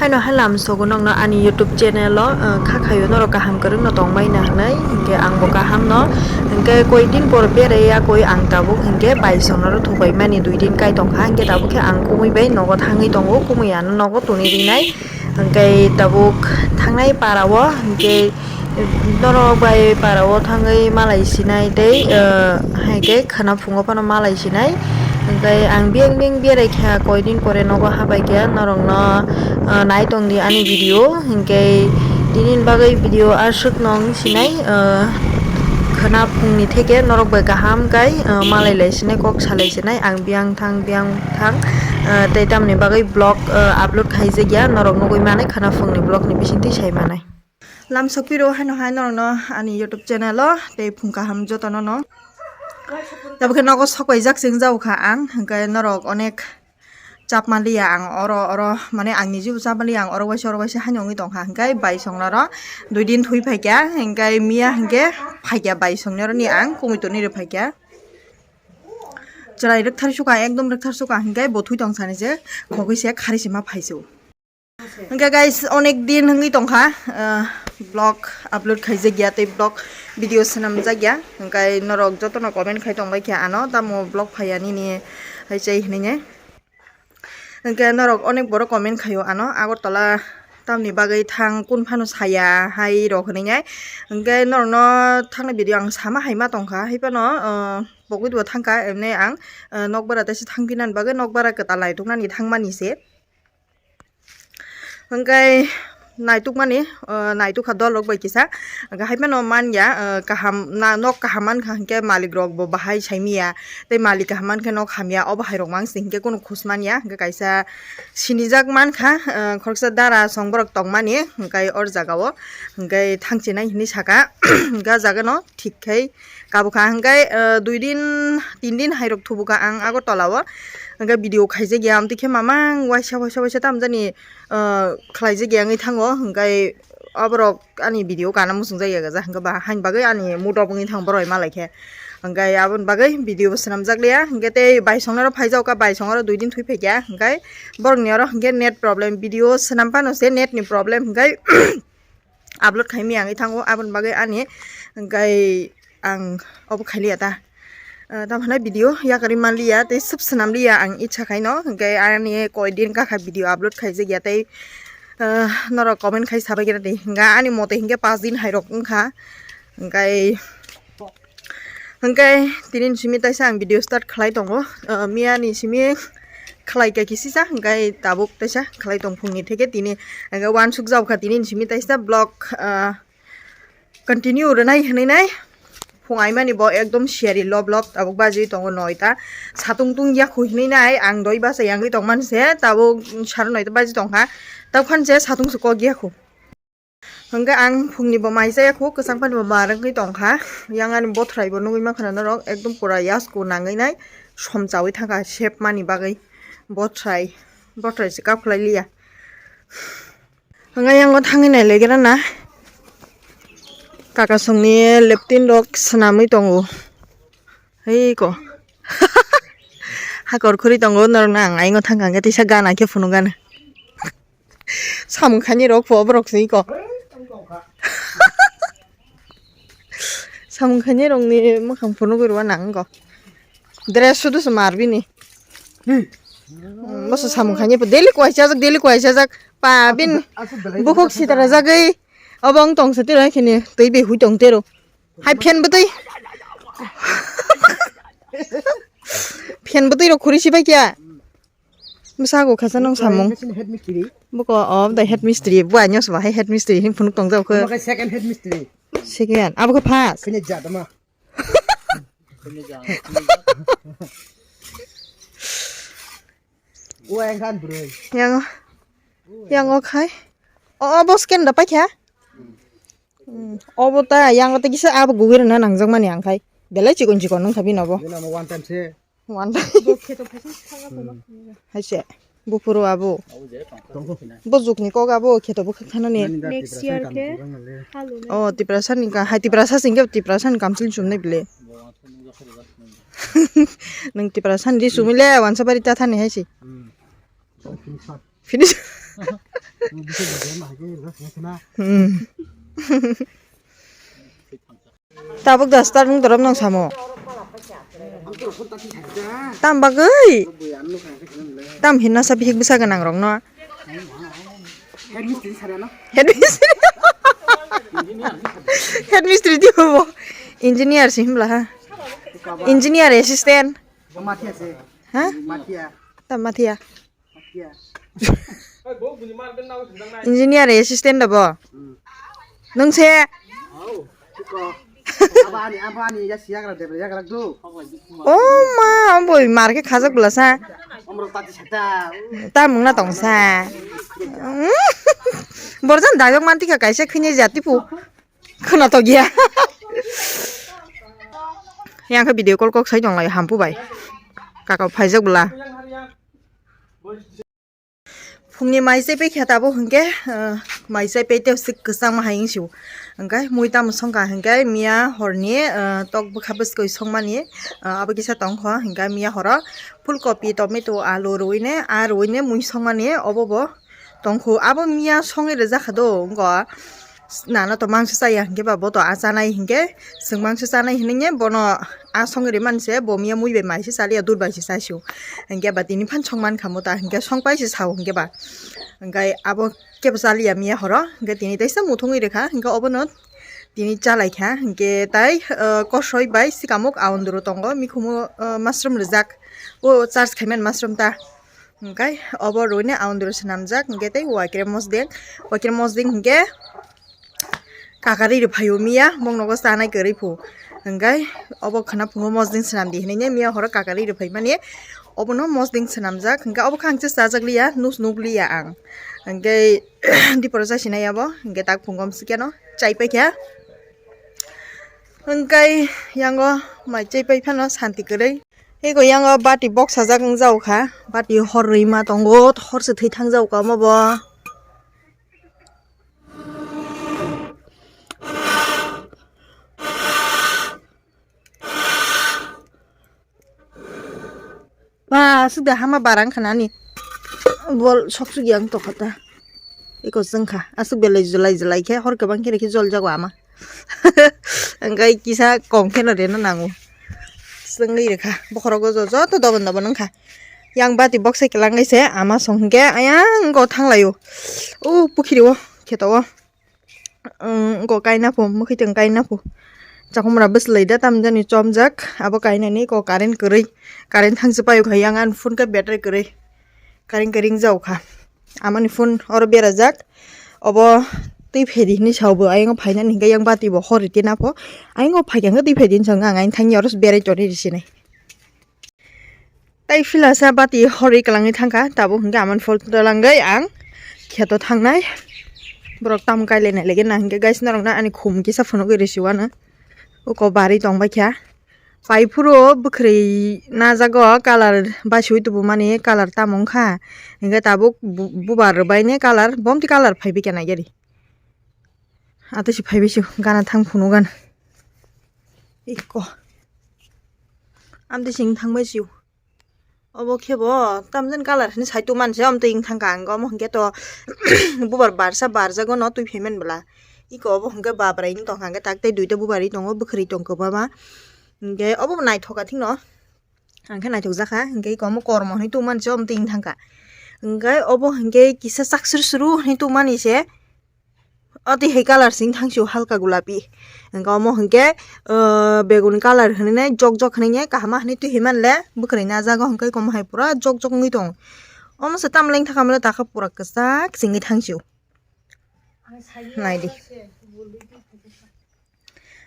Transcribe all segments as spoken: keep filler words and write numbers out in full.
Ano halam sogo nokno ani YouTube channel o, uh, kha khayo norok kaham kwrwngno tongmai na hwnwi, hinkhe ang bo kaham no, hinkhe koi din por berai ya koi ang tabuk hinkhe baisong norok thupai mani dui din kai tongkha, hinkhe tabuk khe ang kumui bai nogo thangwi tongo, kumui ano nogo tuni rinai, hinkhe tabuk thangnai para o, hinkhe norok bai para o thangwi malai sinai tei, uh, hai khe khwna phungo phano malai sinai. Hinkhe ang biyang biyang berai kha, koi din pore nogo habai kha, norokno, uh, nai tong di ani video. Hinkhe tini bagwi video aswk nong sinai, uh, khwna phungni theke norok bai kaham kai, uh, malai lai sinai, kok salai sinai, ang biyang thang biyang thang, uh, tei tamni bagwi vlog, uh, upload khaijak ya, norok nugwi manai khwna phungni vlog ni bisingtwi sai manai. Lam sokpiro haino hai norokno ani YouTube channel o tei phung kaham jotono no. Tabukhe nogo sokpaijak chwng jao kha ang, hinkhe norok onek chap manliya ang oro oro, mane ang nijebo chap manliya ang oro waisa oro waisa haino wngwi tongkha, hinkhe baisong noro dui din thui phaikha, hinkhe miya hinkhe phaikha baisong noroni ang kumui toni rw phaikha. Chwrai rwkthar sukha, ekdom rwkthar sukha, hinkhe bo thui tong sani se khogwi se khari se ma phaisu. Hwnkhe guys, onek din wngwi tongkha, ah, vlog upload khaijak ya tei vlog video swnamjak ya. Hwnkhe norok jotono comment khai tongbai kha ano, tamo vlog phaiya nini hai chai hwnwi nai. Hwnkhe norok onek borok comment khaio ano, Agartala tamni bagwi thang kun phano saya hai rok hwnwi nai. Hwnkhe norokno thangni video ang sama hai ma tongkha, hai phano, ah, pogwi bo thangkha, emne ang, ah, nokbara teisa thangphinani bagwi nokbara kwtal naituknani thangmani se. Hwnkhe naitukmani, ah, naitukha dolrok bai kisa. Hwnkhe hai phano manya, ah, kaham na, nok kaham mankha hinkhe malikrok bo bahai saimanya. Tei malik kaham mankhe nok hamya, obo hairok mansing hinkhe kunu khus manya. Hwnkhe kaisa sinijak mankha, ah, khoroksa dara song borok tongmani, hwnkhe or jagao hwnkhe thangchinai hinwi saka. Hwnkhe o jagano thik khai kabukha hwnkhe, ah, dui din, tin din hairok thubukha ang Agartala o. Hwnkhe video khaijak ya, amtwi khe mamang waisa, waisa, waisa tamjani, ah, khlaijak ya wngwi thango. Hwnkhe oborok ani video kana muchungjak ya gaja, hwnkhe ba haini bagwi ani mood off wngwi thango borok malai khe. Hwnkhe aboni bagwi video bo swnamjak liya. Hwnkhe tei baisong oro phaijak kha, baisong oro dui din thwi phaikha. Hwnkhe borokni oro hwnkhe net problem, video swnam phano se net ni problem hwnkhe upload khaimaya wngwi thango, aboni bagwi ani hwnkhe ang obo khailiya ta. Ah, tamo hwnai video yakarwi manliya tei swb swnamliya ang itsa khaino, hwnkhe ani koi din kakha video upload khaijakya tei, ah, norok comment khai sabaikhe di, hwnkhe ani mote hwnkhe paanch din hairok wngkha, hwnkhe Hwnkhe tini ni simi taisa ang video start khlai tongo. Ah, miya ni simi khlai kha kisisa, hwnkhe tabuk taisa khlai tong phungni theke tini hwnkhe uansuk jao kha tini ni simi taisa vlog, ah, continue rwnai hwnwi nai. Phung aimani bo ekdom siyari lo vlog, tabuk baji tongo noita. Satung tung yakhu hwnwi nai, ang doi basa yangwi tongmani se, tabuk saro noita baji tongkha. Tabuk khan se satung se kok yakhu. Hwnkhe ang phungni bo mai chaya kho, kwchang phani bo mar wngwi tongkha. Yang ani bothrai bo nugwi mankha na norok, ekdom pura yasku nangwi nai som chawi thangkha sep mani bagwi. Bothrai, bothrai se kap khlai liya. Hwnkhe yang o thangwi nai legra na. Kaka songni leptin rok swnamwi tongo. Hei ko. Hakor khuri tongo norok na ang ayang o thangkha hwnkhe tisa gana khe phunuk gana. Samung khaini rok pho borok se iko. Samung khaini rok ni mukhang phunugwi rw nang go. Dress sudu se mar bini. Hmm. Boso samung khaini pho daily kwai chajak, daily kwai chajak. Pa bin bukhuk sitra jagwi. Obo wng tong se tiro khini twi be hui tong tero. Hai phen bwtwi. Phen bwtwi rok khuri sibai kya. Bwsa go khasa nung samung. Buko o the head mistri, bu anyo swa hai head mistri hin phunuk tong jao kho. Omo khe second head mistri. Second. Abo khe first. Khini jat ma. O ang khan bro. Yang, yang o khai. O, o bo second da paikha. Hmm. O bo ta yang o ta kisa abo gugir na nangjak mani ang khai. Belai chikon chikon nung khabi no bo. Bina mo one time se. One time. Bo kheto phaisa thanga phaima. Hai se. Buphuru abo. Bo jukni kok abo kheto bo khakthano ni. Next year khe halo. O Tiprasa ni ka, hai Tiprasa singke Tiprasa ni kamchil chumnai bile. Nung Tiprasa ni sumile wansa bari ta thani hai se. Finish. Hmm. Tabuk da start wng dorop nang samo. Tam bagwi. Tam hinna sa bihik bwsa gwnang rok no. Head mistri. Head mistri. Head mistri di hobo. Engineer si himla ha. Engineer assistant. Mathia se. Ha? Mathia. Tam mathia. Mathia. Engineer assistant da bo. Hmm. Nung se. Au, tiko. Abani, abani, ya siya kala debra ya kala do. Oh ma, amboi mar ke khajak bwla sa. Omrok tati sata. Ta mung na tong sa. Borjan dayok manti ka kaisa khini jati pu. Khuna to giya. Yang khe video call kok sai tong lai hampu bai. Kaka phaijak bwla. Phungni mai chaipai khe tabuk hinkhe, ah, mai chaipai tei sik kwchangma hai wngsu. Hinkhe mui tamo songkha hinkhe miya horni, ah, tok bwkha bwskwi songmani, ah, abo kisa tongkho hinkhe miya horo phulkopi, tomato, alu rwine, a rwine mui songmani obo bo tongkho. Abo miya songwi rwjakha do wngkha. Nana to mangso chaya hinkhe ba bo to a chanai hinkhe, chwng mangso chanai hinwi bono a songwi rwmani se bo miya mui bai mai se chaliya, dud bai se chasio. Hinkhe ba tini phan song mankha mo ta hinkhe song pai se sao hinkhe ba. Hinkhe abo kebo chaliya miya horo hinkhe tini teisa muthungwi rwkha hinkhe obono tini chalaikha hinkhe tai, ah, kosoi bai sikamuk aondoro tongo mikhumu, ah, mushroom rijak o charge khaimani mushroom ta. Hinkhe obo rwini aondoro swnamjak hinkhe tei waikre mosdeng, waikre mosdeng hinkhe kakari rwphaio miya bongnogo chanai kwrwi phu. Hinkhe obo khwna phungo mosdeng swnamdi hinwi miya horo kakari rwphaimani obono mosdeng swnamjak hinkhe obo khe ang se chajak liya, nus nuk liya ang. Hinkhe diporo chasinai abo hinkhe tak phungo sikeno chaipaikha. Hinkhe yango mai chaipai phano santi kwrwi. Eko yango bati boksajak wngjago kha. Bati hor rwima tongo, hor se thwi thangjago kha omo bo. Ba, aswk de hama barang khanani. Bol sok suk yang tokha ta. Eko chwngkha. Aswk belai julai julai khe hor kwbang khe rikhe jol jago ama. Hwnkhe kisa kong kheno reno nango. Chwngwi rikha. Bokhorogo jo joto dobon dobon wngkha. Yang bati boksai kwlangwi se ama song hwnkhe ayang go thanglaio. O pukhiri o kheto o. Wng, wngkha kaina pho, mwkhwtwng kaina pho. Chakhumra bwslai da tamjani chomjak, abo kainani ko current kwrwi. Current thangsi paio kha, yang ani phone khe battery kwrwi. Current kwrwi wngjago kha. Amani phone oro berajak. Obo twi phaidi hinwi sao bo, ayang phainani hinkhe yang bati bo hor rite na pho. Ayang phaikha khe twi phaidi hinwi sao, ang ayang thangya oro berai tonwi rw sinai. Tai phila sa bati horwi kwlangwi thangkha, tabuk hinkhe amoni phol twlangwi ang kheto thangnai. Borok tamo kailainai lagi na hinkhe guys, norokno ani khum kisa phunugwi rw siwano. Uko barwi tongbaikha. Pai phuru bwkhwrwi najago, colour basiwi tubumani colour tamo wngkha. Hinkhe tabuk bu-, bubar rwbaini colour, bomti colour phaibaikha naigari. Atwisi phaibai sio, gana thang phunu gana. Ikko. Amtwi sing thangbai sio. Obo khe bo, tamjani colour hwnwi sai tongmani se, amtwi wng thangkha ang, omo hwnkhe to bubar barsa barjago no twi phaiman bwla. Ikko obo hwnkhe babrai wng tongkha, hwnkhe tak tei duita bubar ri tongo, bwkhwrwi tong kwbangma. Hwnkhe obo bo naithok athwino. Ang khe naithok jakha, hwnkhe iko omo kormo hinwi tongmani se omo twi wng thangkha. Hwnkhe obo hwnkhe kisa chak suru suru hinwi tongmani se. O twi hai colour se wng thang sio halka gulapi. Hwnkhe omo hwnkhe, ah, begun colour hinwi nai jok jok hinwi nai kaham ma hinwi twi hai manle bwkhwrwi najago hwnkhe iko omo hai pura jok jok wngwi tongo. Omo se tamo lengthakha mole takha pura kwchak se wngwi thang sio. Naidi.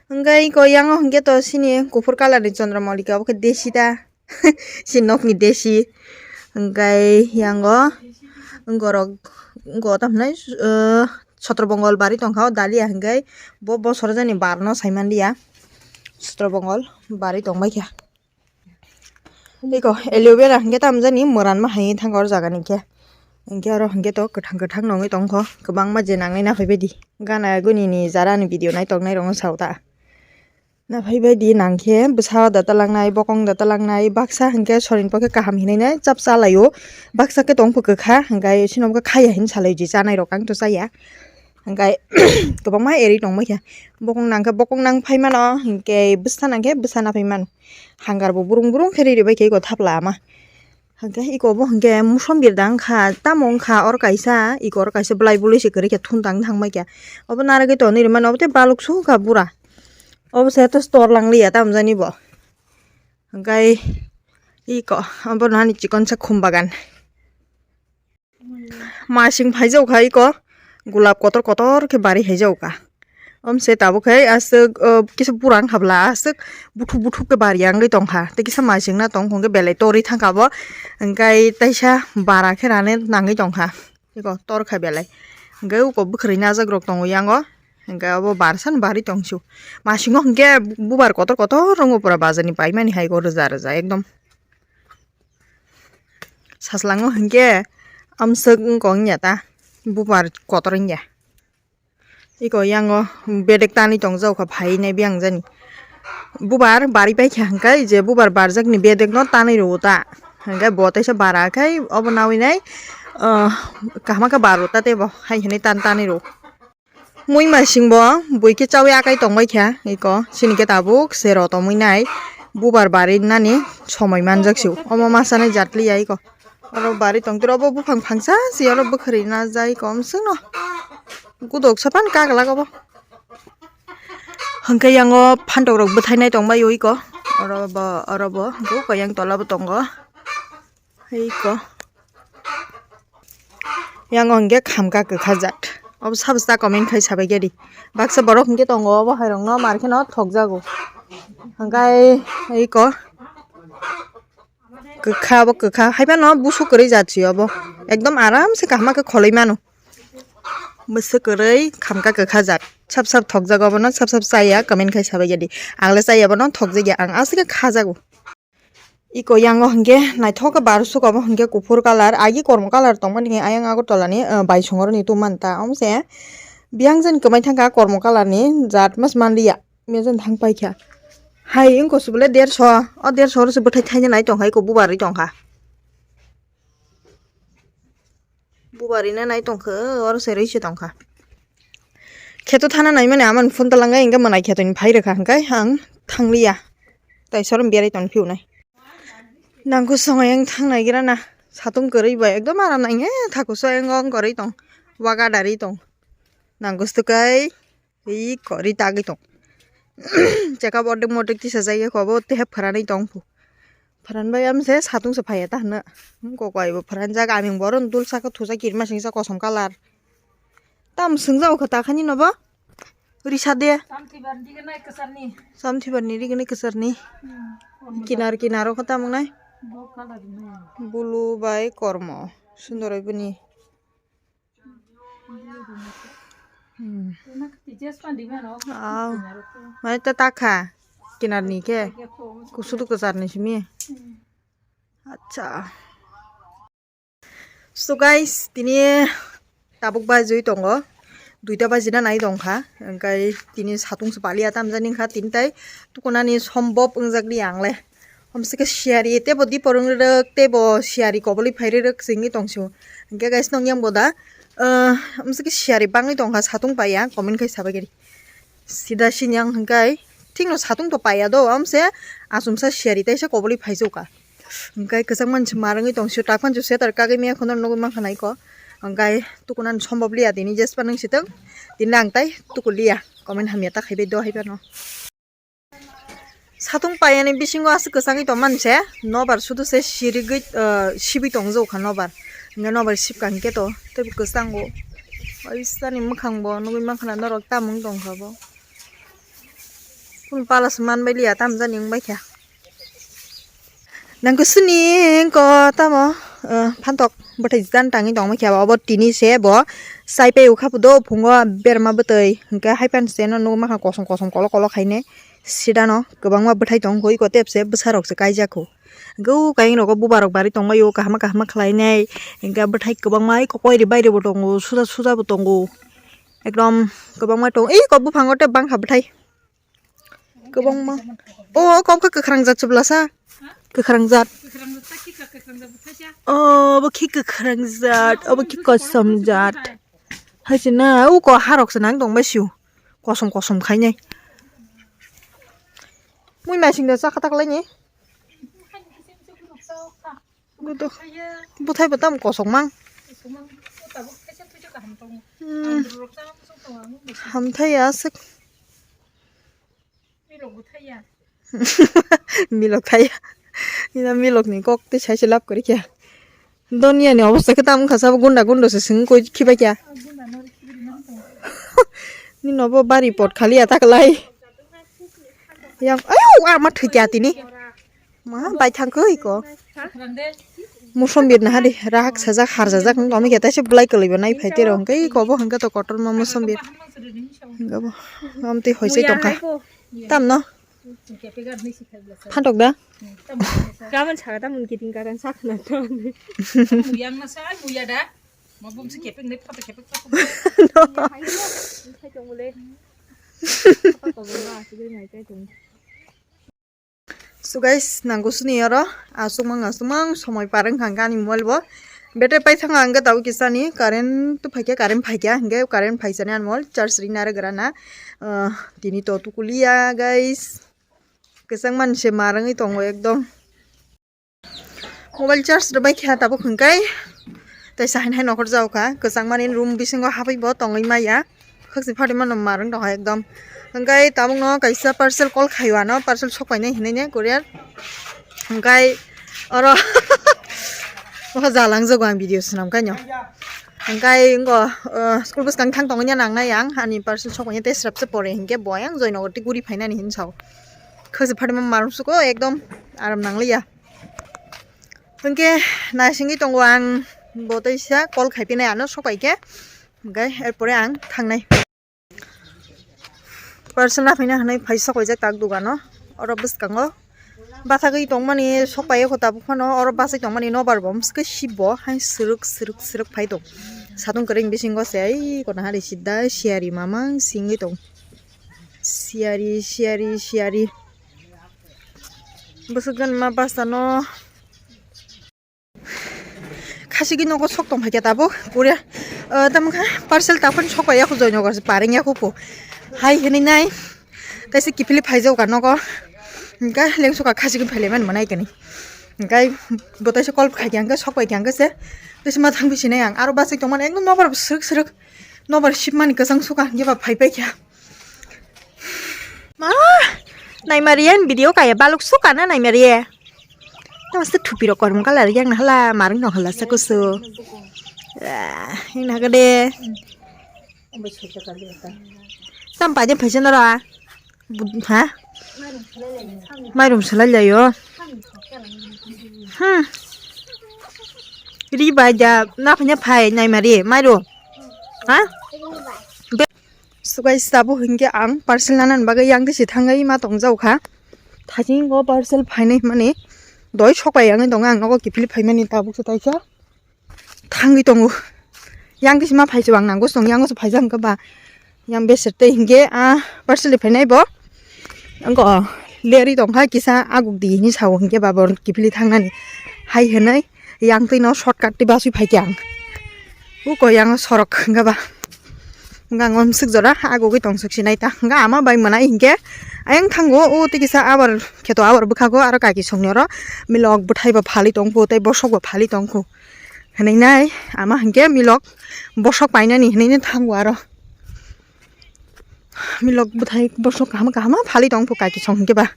Hwnkhe iko yango hwnkhe to sini kuphur colour ni Chandramallika, obo khe desi ta. Si nokni desi. Hwnkhe yango wngorok, wngkha tamo hinai, ah, Chhatrabongol bari tongkha o dalia hwnkhe bo bosor jani barno saimanliya. Chhatrabongol bari tongbaikha. Eko aloe vera hwnkhe tamjani mwranma hai thangkha o jaga ni khe. Hwnkhe oro hwnkhe to kwthang kwthang nongwi tongkho, kwbangma je nangnai naphaibaidi. Gana guni ni jara ni video naitok nai rokno sao ta. Naphai bai di nang khe bwsa da talangnai, bokong da talangnai, baksa hwnkhe sorin pokhe kaham hinwi nai chap cha lai o, baksa khe tong pho kwkha, hwnkhe chini bo khe khaya hin salai di, chanai rok ang to chaya, hwnkhe kwbangma eri tong bai kha, bokong nang khe bokong nang phai mano, hwnkhe bwsa nang khe bwsa na phai mano, hangar bo burung burung khe ri ri bai khe eko thapla ama. Hwnkhe eko bo hwnkhe musom birda wngkha, tamo wngkha oro kaisa, eko oro kaisa bwlai bwlwi se kwrwi khe thun tang thang bai kha. Obo narwgwi tonwi rwmani, obo tei baluk su wngkha bura. Obo se to store lang liya tamo jani bo. Hwnkhe eko obo nani chikon sa khum bagan. Masing phaijak kha eko, gulab kotor kotor khe bari haijak kha. Omse tabuk hai aswk, uh, kisa bura wngkha bwla, aswk buthuk buthuk khe bari wngwi tongkha. Tei kisa masing na tong hwnkhe belai torwi thangkha bo. Hwnkhe taisa bara khe rani nangwi tongkha. Eko torkha belai. Hwnkhe uko bwkhwrwi najak rok tongo yango. Hwnkhe obo barsa ni barwi tongsu. Masingo hwnkhe bubar kotor kotor rongo pura bazar ni paimani hai go rwja rwja ekdom. Saslango hwnkhe amswk wngkha wngya ta, bubar kotor wngya. Eko yango bedek tanwi tongjak kha, phainai biyang jani. Bubar bari paikha hwnkhe, je bubar barjakni bedekno tanwi rwo ta. Hwnkhe bo teisa bara khai obo nawi nai, ah, kaham khe bar rwo ta tei bo hai hwnwi tan tanwi rwo. Mui masing bo bui khe chaui akai tong bai kha, eko chini khe tabuk se ro tongwi nai, bubar bari nani somoi manjak se o. Omo masa nai jat li ya eko. Oro bari tong tiro, obo buphang phangsa se oro bwkhwrwi na jai kom sung no. Gudok sapan kaglak obo. Hwnkhe yango phantok rok bwthai nai tong bai o eko. Oro bo, oro bo, hwnkhe uko yang tola bo tongo. Eko. Yango hwnkhe khamka kwkha jat. Obo sabo sa comment khai sabai khe di. Baksa borok hwnkhe tongo, obo hai rokno mar kheno thokjago. Hwnkhe eko. Kwkha obo kwkha. Haiphano busu kwrwi jat se obo. Ekdom aram se kaham khe kholoi mano. Busu kwrwi khamka kwkha jat. Sab sab thokjago obono, sab sab chaya comment khai sabai khe di. Ang le chaya bono thokjakya, ang aswk khe khajago. Eko yango hwnkhe naithok khe barosok obo hwnkhe kuphur colour, agi kormo colour tongmani hwnkhe ayang Agartala ni, ah, baisongoroni tumani ta. Omo se biyang jani kwmai thangkha kormo colour ni jat mas manliya, biyang jani thang paikha. Hai wngkha se bole derso, o derso oro se bwthai thaina nai tongkha, eko bubarwi tongkha. Bubarina nai tongkha, oro se rwi se tongkha. Kheto thana naimani amani phone talangai, hwnkhe mwnai khetoni phai rwkha, hwnkhe ang thangliya. Tai sorom berai tong phiunai. Nangkuk songo yang thang naigira na. Satung kwrwi bai ekdom aram nang, eh, thakuso yang ong kwrwi tong. Waga dari tong. Nangkuk stukai. Ri ko, ri tagwi tong. Chekap ordek mordek tisa jaiya ko, abo tei phwranwi tong phu. Phwran bai amse satung se phaiya ta hwnwi. Ko koi bo phwran jak, aming boron dul saka thusa kirma singsa kosom colour. Tam swngjak kho ta khani no bo. Risa de. Samthibar ni rignai kwcharni. Samthibar ni rignai kwcharni. Hmm. Kinar kinaro kho ta mwngnai. Bo colour ni. Bulu bai kormo. Sundor bai bini. Hmm. Aw. Mane ta takha kinar ni khe kusudu kwchar ni simi. Acha. So guys, tini tabuk bajwi tongo. Duita bajina nai tongkha. Hwnkhe tini satung se paliya tamjani wngkha. Tini tai tukunani sombob wngjak li ang le. Hamsike siyari tebo dipor wng rwk, tebo siyari kobolwi phai rwk chwngwi tongsu. Hwnkhe guys, nong yang boda, ah, hamsike siyari bangwi tongkha, satung paiya, comment khai sabai khe di. Sida sini ang hwnkhe thikno satung to paiya do, amse achomsa siyari taisa kobolwi phaijakha. Hwnkhe kwchangma se marwngwi tongsu, takpan se sweater kagwi maya kheno nugwi mankha naiko. Hwnkhe tukunan sombob liya tini, jespa nung sitwng, tini ang tai tukuliya, comment hamya ta khaibai do haiphano. Satung paiyani bisingo aswk kwchangwi tongmani se, nobar sudu se sirigwi, ah, sibwi tongjak kha nobar. Hwnkhe nobar sibkang khe to teibo kwchango. Oisani mwkhangbo nugwi mankha na norok tamung tongkha bo. Phun pala se manbai liya tamjani wngbai kha. Nangkhe sini ko tamo, ah, phantok bwthai jani tangwi tongma khe obo tini se bo chai pai ukha phudo phungo berma bwtwi hwnkhe hai phan se no nugwi mankha kosom kosom kolok kolok haine sidano kwbangma bwthai tong kho iko tepse bwsarok se kaijak kho hwnkhe o kayeng rogo bubarok bari tongbaio kahama kahama khlainai hwnkhe bwthai kwbangma iko koiri bairi bo tongo suja suja bo tongo ekdom kwbangma tongo iko buphango tei bangkha bwthai. kwbangma. O, kok khe kwkhwrang jat chublasa. Kwkhwrang jat. O, bo khe kwkhwrang jat, obo khe kosom jat. Hai se na, o ko harok se nang tong bai sio. Kosom kosom khainai. Mui naising da chakha tak lai ni. Buthai bo tamo kosok mang. Hmm. Hamthai aswk. Milok thaya. Ina milok ni kok tei sai se lab kwrwi kha. Doniya ni obosta khe tamo wngkha sabo gunda gundo se swngwi koi khibai kha. Nini obo bari pot khali ya ta kwlai. Yang, ayau, ah, ma thwi kha tini. Ma bai thang khe iko. Musombir naha di, rahak sajak, har sajak, wng tong khe taisa belai kwlwi bo nai phai tei rw hwnkhe iko bo hwnkhe to kotorma musombir. Hwnkhe bo, amtwi hoi se tong kha. Tamno? Phantok da? Gaban saka tamon kiting karan sakna to. Muyang na sa, muya da. Ma bum se kepeng ne, photo kepeng, photo. No. Sai tong le. Apa ko ba, sugui nai sai tong. So guys, nanggo sini oro, aswk mang, aswk mang, somoi pareng kha ani mobile bo. Battery pai thang ang tau kisa ni, current tu phaikya, current phaikya, hingke current phaisa ni ani mobile charge ri nare gra na. Ah, tini to tukuliya guys. Kwchang mani se marangwi tongo ekdom. Mobile charge rwbai kha tabuk hwnkhe tei sahaini hai nokhor jao kha, kwchang mani room bisingo habwi bo tongwi maya, khakchi phatwi mano marwng tongkha ekdom. Hwnkhe tabukno kaisa parcel call khaio ano, parcel sok painai hinwi ne courier. Hwnkhe oro o jalang jago ang video swnam kaino. Hwnkhe wngkha, uh, school bwskang thang tongwi nangnai ang, ani parcel sok painai tei srapsa pore hinkhe bo ayang Joynagar tei guri phainani hinwi sao. Khakchi phatwi ma marwng suko ekdom aram nangliya. Hwnkhe naisingwi tongo ang, bo teisa call khai pinai ano sok pai khe. Hwnkhe erpore ang thangnai. Parcel naphaina hinwi phai sok paijak tak dogano. Oro bwskango bathagwi tongmani sok pai kho tabuk phano, oro bachai tongmani nobar bo mwswkhe sibbo hai swrwk swrwk swrwk phai tong. Satung kwrwini bisingo se ai kono hari sida siyari mamang singwi tong. Siyari siyari siyari. Bwswk jan ma basa no. Khasigi nogo sok tong phaikha tabuk. Pura, ah, tamo kha parcel taphani sok pai yakho Joynagar se pareng yakho po. Hai hinwi nai. Taisa kiphilwi phaijak kha nogo. Hwnkhe lengso kha khasigi phailaimani manai kani. Hwnkhe bo taisa call khaikha hwnkhe sok paikha hwnkhe se. Taisa ma thang bisinai ang. Aro bachai tongmani ekdom nobar swrwk swrwk. Nobar sipmani kwchang sukha hwnkhe ba phai paikha. Ma, naimari yan video kaya baluk suka na naimari ye. Tamo se thupi rok kormo kalar yang na hala marung no hala sa kusu. Ah, yang na kade. Tam pa je phaisa na ra. Ha? Mairum salai layo. Hmm. Ri bai ja na phanya phai naimari mairum. Ha? So guys, tabuk hinkhe ang parcel nanani bagwi yang tisi thangwi ma tongjao kha. Thajingo parcel phainai hwnmani doi sok pai yangwi tongo ang nogo kiphilwi phaimani tabuk se taisa thangwi tongo. Yang tisi ma phaisu ang nango song yango se phaijak hwnkhe ba yang beser tei hinkhe a parcel ni phainai bo. Ang ko leri tongkha kisa aguk di hinwi sao hinkhe ba bo kiphilwi thangnani hai hinwi. Yang twi no shortcut twi basui phaikha ang. Uko yang sorok hwnkha ba. Hwnkha ang swk jora agugwi tong swk sinai ta. Hwnkha ama bai mwnai hinkhe ayang thango o tei kisa abar kheto abar bwkhago aro kaki songni oro milok bwthai bo phali tongkho tei bosok bo phali tongkho. Hwnwi nai ama hinkhe milok bosok painani hwnwi thango aro. Milok bwthai bosok kaham kaham phali tong phu kaki song hinkhe ba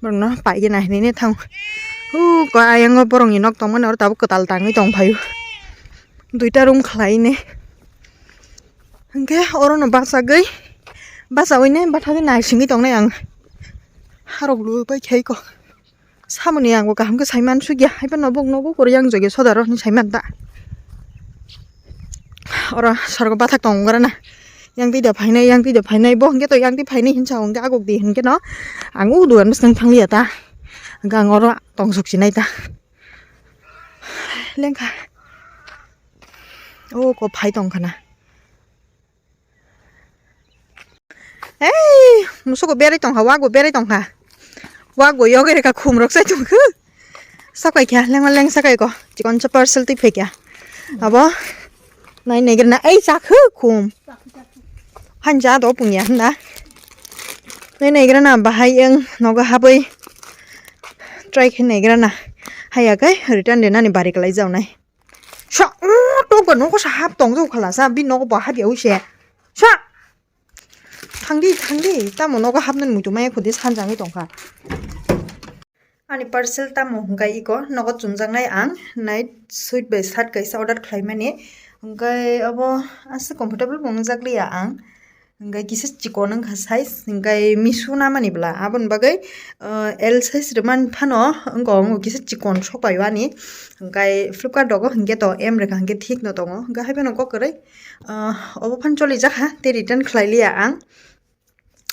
borokno paigena hinwi thang. Hu ko ayango borokni nok tongmani oro tabuk kwtal tangwi tong phaio. Duita room khlai ne hinkhe orono bachagwi bachaui ne bathagwi naisingwi tongnai ang. Harok lu bai khai ko. Samoni ang bo kaham khe saiman sugya, haiphano bo nogo kwrwi yang jagwi soda rw hinwi saiman ta. Oro sorgo bathak tongo gra na. Yang twi da phainai, yang twi da phainai, bo hinkhe to yang twi phainai hinwi sa hinkhe aguk di hinkhe no. Ang o dugan bwswk thang liya ta. Hinkhe ang oro tong sok sinai ta. Lengkha. O ko phai tong khana. Ei, musugo berai tongkha, wago berai tongkha. Wago yogere ka khum rok sai tongkha. Sakai kya, lengma leng sakai ko. Chikon cha parcel twi phai kya. Abo. Nai negrana, ei chakhu khum. Hanja do pungya na. Nai negrana bahai eng nogo haboi. Try khe negrana. Haya kai return de nani bari kalai jaunai. Sa, o, tokba nogo sa hap tong jao khala sa, bi nogo bo hap ya use. Sa. Thangdi, thangdi, tamo nogo hapnani muitu maya khudi sanjangwi tongkha. Ani parcel tamo hwnkha iko nogo chumjaknai ang night suit bai shirt kaisa order khlaimani. Hwnkhe obo aswk comfortable bo wngjak liya ang. Hwnkhe kisa chikon wngkha size, hwnkhe Meesho namani bwla. Aboni bagwi, uh, L size rwmani phano wngkha, wngkha kisa chikon sok pai o ani. Hwnkhe Flipkart rogo hwnkhe to M rwkha hwnkhe thik no tongo. Hwnkhe haiphano kok kwrwi, uh, obo phano cholijakha, tei return khlai liya ang.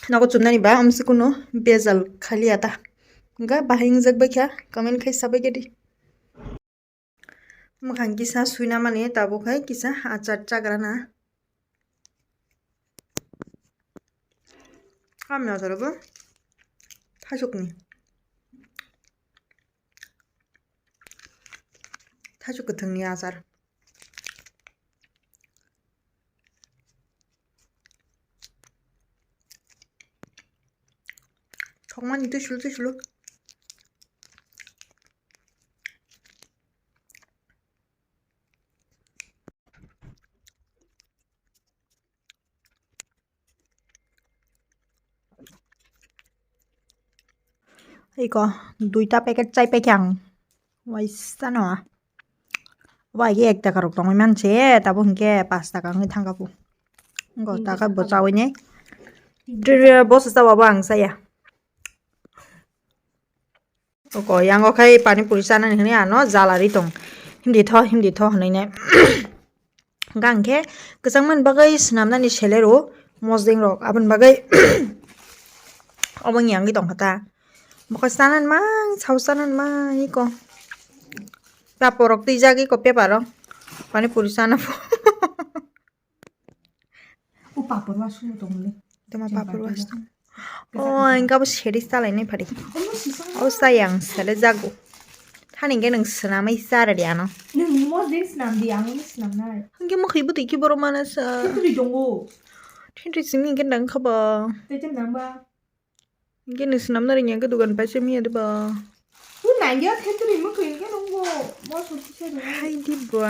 Nogo chumnani ba amsi kunu bejal khaliya ta. Hwnkhe bahai wngjak baikha, comment khai sabai khe di. Mwkhang kisa suina mani tabuk hai kisa achar chagrana. Kamni achar bo thasukni. Thasuk kwthwngni achar. Thokmani twisulu twisulu. Iko duita packet chai paikha ang. Waisa no. Wai ge ek taka rok tongwi manse, tabo hwnkhe pas taka wngwi thangkha bo. Ngo taka bo chawi ne. Bosa chawa bo ang saya. Oko yango khai pani puri chanani hwnwi ano jala ri tong. Himdi tho, himdi tho hwnwi ne. Hwnkhe ang khe kwchangmani bagwi swnamnani selero mosdeng rok aboni bagwi obo wngya wngwi tongkha ta. Bokhe chanani mang, sao chanani mang iko. Paporok twijak iko peparo. Pani puri chana pho. O papor wasung tongmani. Tama papor wasung. O engka bo series talai nai phari. O sayang sele jago. Thani engke nang swnamai chara di ano. Nang mos din swnam di, ang ni swnam nai. Engke mo khibu tiki boro mana sa. Khibu di dongo. Thinri simi engke nang khaba. Tete nang ba. Engke ni swnam nari engke dugan paisa miya de ba. Hai di bua.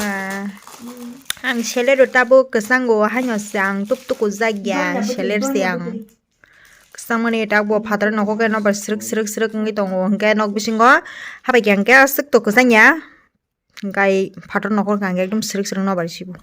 Ang seler o tabuk kwchango haino se ang tuk tuk o jagya seler se ang. Kwchangmani tabuk bo phataro nokhok khe nobar srwk srwk srwk wngwi tongo hwnkhe nok bisingo habai khe hwnkhe aswk tok kwchangya hwnkhe phataro nokhok khe hwnkhe ekdom srwk srwk nobar sibo.